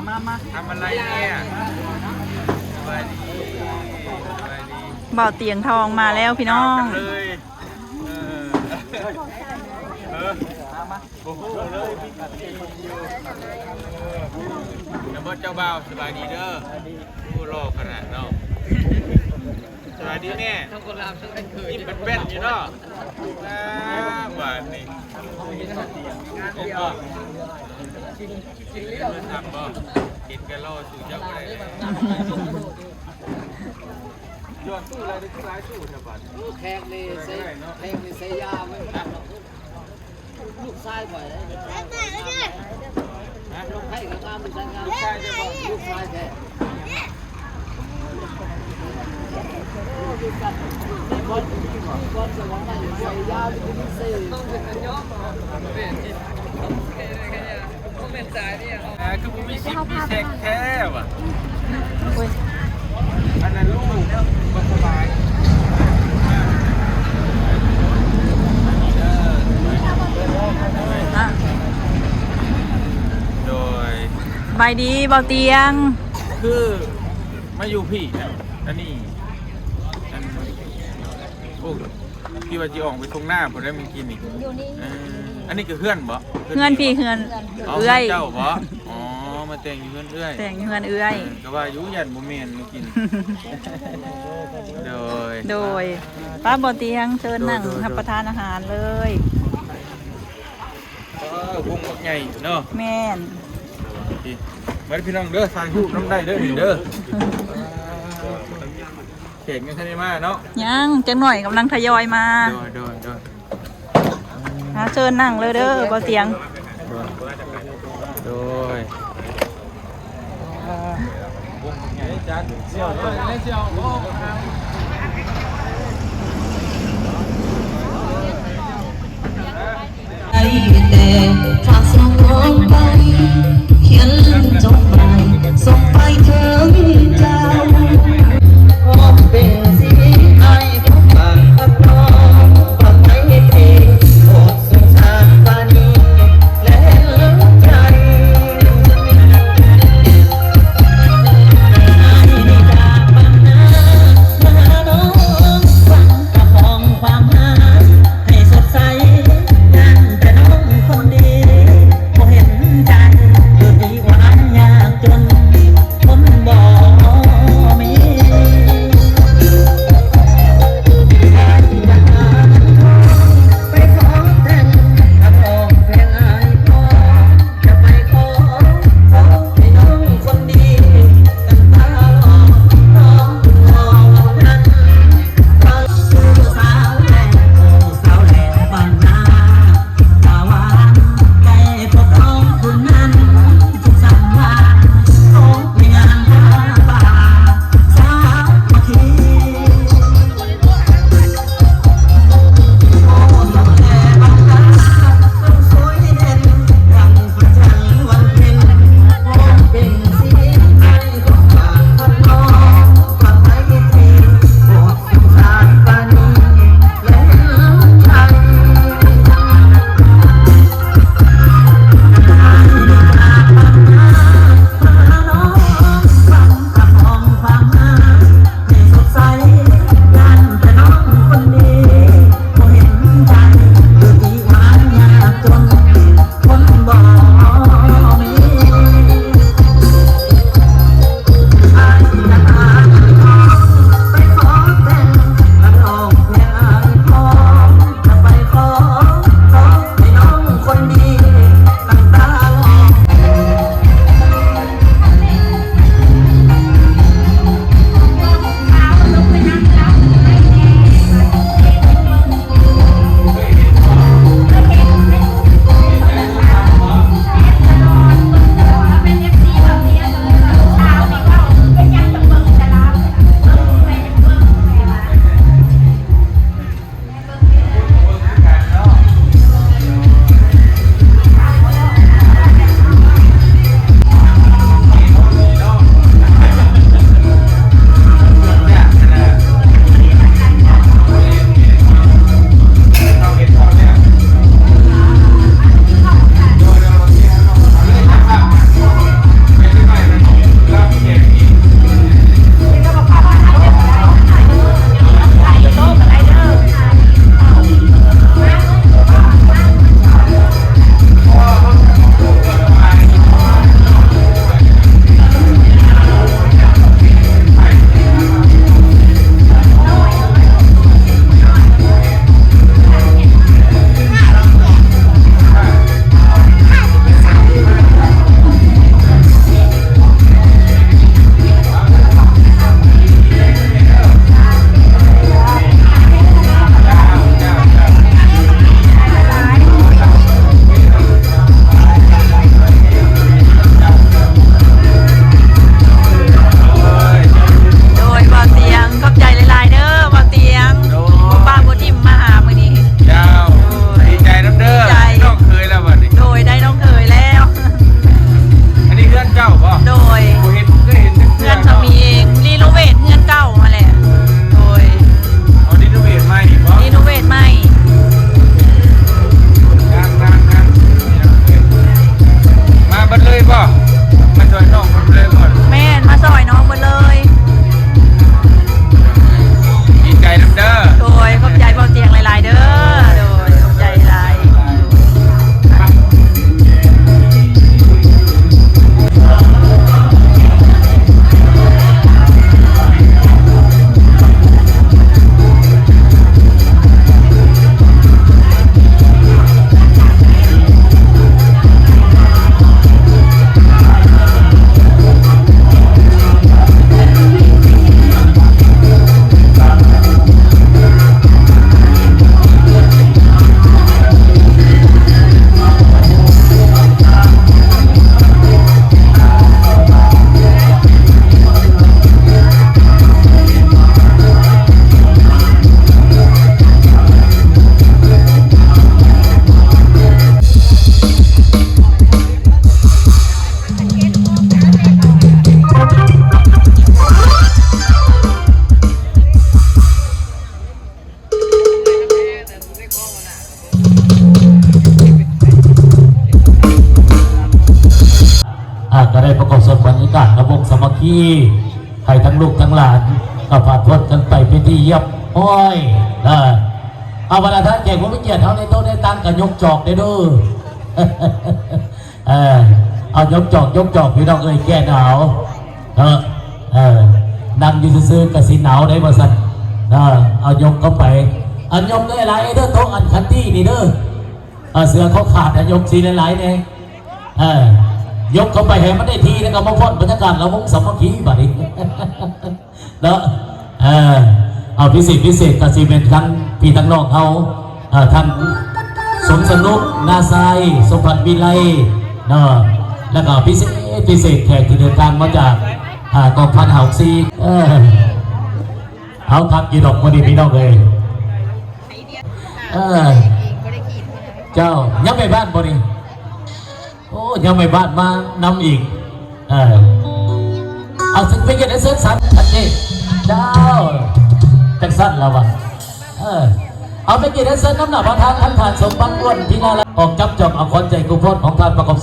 ມາ ມາ ທຳອະໄລເນຍ? ສະບາຍດີ ສະບາຍດີ. ບ່າວຕຽງທອງມາແລ້ວພີ່ນ້ອງ. ເອີ ເອີ ບໍ່ຮູ້ເລີຍ ມີການເປັນຢູ່. ແລ້ວບໍ່ເຈົ້າບ່າວ ສະບາຍດີເດີ. ໂອ້ ຫຼໍ່ຂະໜາດເນາະ. ສະບາຍດີແມ່. ຍິ້ມແປ້ນໆຢູ່ເນາະ. ງາມບາດນີ້. ເຫັນບໍ່? ເຫັນບໍ່? ທຳບໍ່? ເຫັນກະຫຼໍ່ສູ່ເຈົ້າບໍ່ໄດ້. ຍ້ອນຕູ້ຫຼາຍ ຄືຫຼາຍຕູ້ແທ້ບາດ. ແຂກນີ້ໃສ່ ແຂກນີ້ໃສ່ຢາໄວ້. ລູກຊາຍຂ້ອຍເດ້. ຮະ? ໃຜກໍງາມ ລູກຊາຍງາມ. ລູກຊາຍແທ້. ເອີ ຄືບໍ່ມີຊິກມີແຊັກແທ້ຫວາ? ໂອ້ຍ ອັນນັ້ນລູກບໍ່ສະບາຍ. ໂດຍ ສະບາຍດີບ່າວຕຽງ. ຄືມາຢູ່ພີ້ ອັນນີ້ ອັນ ໂອ້ ທີ່ວ່າຊິອອກໄປທົ່ງນາພຸ້ນແຫຼະມື້ກີ້ນີ້. ເອີ ອັນນີ້ກໍເຮືອນບໍ? ເຮືອນພີ້ ເຮືອນເອື້ອຍ. ເອີ ເຮືອນເຈົ້າບໍ? ອໍ ມາແຕ່ງຢູ່ເຮືອນເອື້ອຍ. ແຕ່ງຢູ່ເຮືອນເອື້ອຍ. ເອີ ກໍວ່າຢູ່ຢ້ານບໍ່ແມ່ນມື້ກີ້ນີ້. ໂດຍ ໂດຍ ປ້າບໍ່ຕຽງ ເຊີນນັ່ງ ໂດຍ ໂດຍ ຮັບປະທານອາຫານເລີຍ. ເອີ ວົງບັກໃຫຍ່ເນາະ. ແມ່ນ. ມາເດີພີ່ນ້ອງເດີ ຖ່າຍຮູບນຳໄດ້ເດີນີ້ເດີ. ແຂກຍັງທັນໄດ້ມາເນາະ. ຍັງ ຈັກໜ້ອຍກຳລັງທະຍອຍມາ. ໂດຍ ໂດຍ ໂດຍ. ອ່າ ເຊີນນັ່ງເລີຍເດີ ບ່າວຕຽງ. ໂດຍ ໂດຍ. ໄດ້ແຕ່ຝາກສອງໄປ ຂຽນຈົດໝາຍສົ່ງໄປເຖິງເຈົ້າ. ຂໍເປັນສິ່ງທີ່ອ້າຍພົບປະ ຮັບຮອງປອດໄພເພ ໂອດສົງສານປານີແລະໃຈ. ອ້າຍນີ້ຈາກບ້ານນາ ມາ ຊ່ວຍນ້ອງເພິ່ນເລີຍໝົດ ແມ່ນ ມາຊ່ອຍນ້ອງເພິ່ນເລີຍ ດີໃຈນຳເດີ ໂດຍ ຂອບໃຈເບົາຕຽງຫຼາຍໆເດີ ໂດຍ ຂອບໃຈຫຼາຍ. ອ່າ ກໍໄດ້ປະກອບສ່ວນບັນຍາກາດລະບົບສາມັກຄີ ໃຫ້ທັງລູກທັງຫຼານກໍຜ່ານພົ້ນກັນໄປເປັນທີ່ຮຽບຮ້ອຍ. ເອີ ເອົາ ບັນດາທ່ານແຂກຜູ້ມີກຽດເຮົາໃນໂຕະໃນຕັ່ງກໍຍົກຈອກໄດ້ເດີ. ເອີ ເອົາ ຍົກຈອກ ຍົກຈອກ ພີ່ນ້ອງເອີຍ ແກ້ໜາວເນາະ. ເອີ ນັ່ງຢູ່ຊື່ໆກໍຊິໜາວໄດ໋ວ່າຊັ້ນ. ເອີ ເອົາ ຍົກເຂົ້າໄປ ອັນ ຍົກຫຼາຍໆເດີ ໂຕະອັນຄັນຕີນີ້ເດີ. ເອີ ເສື້ອເຂົາຂາດ ເອົາ ຍົກຊິຫຼາຍໆແດ່. ເອີ ຍົກເຂົ້າໄປໃຫ້ມັນໄດ້ທີ່ ແລ້ວກໍມາຜ່ອນບັນຍາກາດລະວົງສາມັກຄີບາດນີ້. ເນາະ ເອີ ເອົາ ພິເສດ ພິເສດກໍຊິແມ່ນທັງພີ່ທັງນ້ອງເຮົາ ເອີ ທັງສົມສະໜຸກ ນາຊາຍ ສົມພັດ ວິໄລ ເນາະ ແລ້ວກໍພິເສດ ພິເສດແຂກທີ່ເດີນທາງມາຈາກ ອ່າ ກອງພັນຫ້າຫົກສີ່ ເອີ ເອົາ ຄັກຢູ່ດອກມື້ນີ້ພີ່ນ້ອງເອີຍ. ເອີ ເຈົ້າ ຍັງແມ່ບ້ານບໍ່ນີ້? ໂອ້ ຍັງແມ່ບ້ານມານຳອີກ. ເອີ ເອົາ ຊິໄປເຮັດໃຫ້ເສີດສັນ ທ່ານເດ້ ເຈົ້າ ຈັ່ງຊັ້ນລະວະ. ເອີ ເອົາ ໄປເຮັດໃຫ້ເສີດນຳໜ້າພະທານ ທ່ານ ທ່ານສົມບັງ ອ້ວນ ພິລາລັດ ອອກຈັບຈອງເອົາຂວັນໃຈຄູ່ພອນຂອງທ່ານປະກອບ